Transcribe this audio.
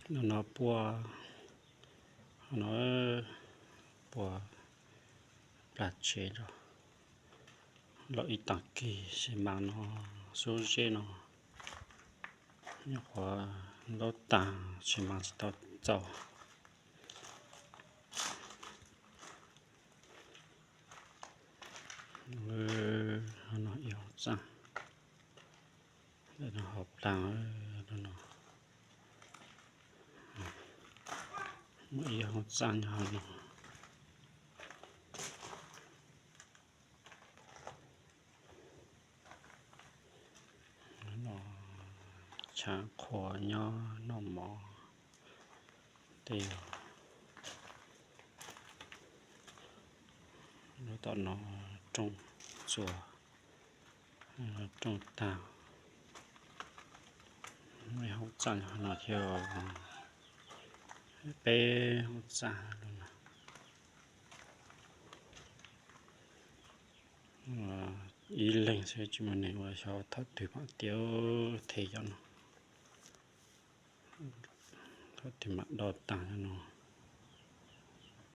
No no puab, no puab plag tsev rau, los ib taag kig xi maas no, xub zeb no, nyuam qhuav ntaub taag xi maas tsi tau txaus. No ib hoob txaj, hauv plaag no, muaj ib hoob txaj nyob hauv no. Tshav qhua nyob noj mov tej. Lub tom no rooj txuas, rooj tag, muaj ib hoob txaj no thiab, peb hoob txaj lawm na. Ib leeg xwb tsis muaj neeg ua, xyov thaum twg mam tiav them cov no, thaum twg mam do tag cov no.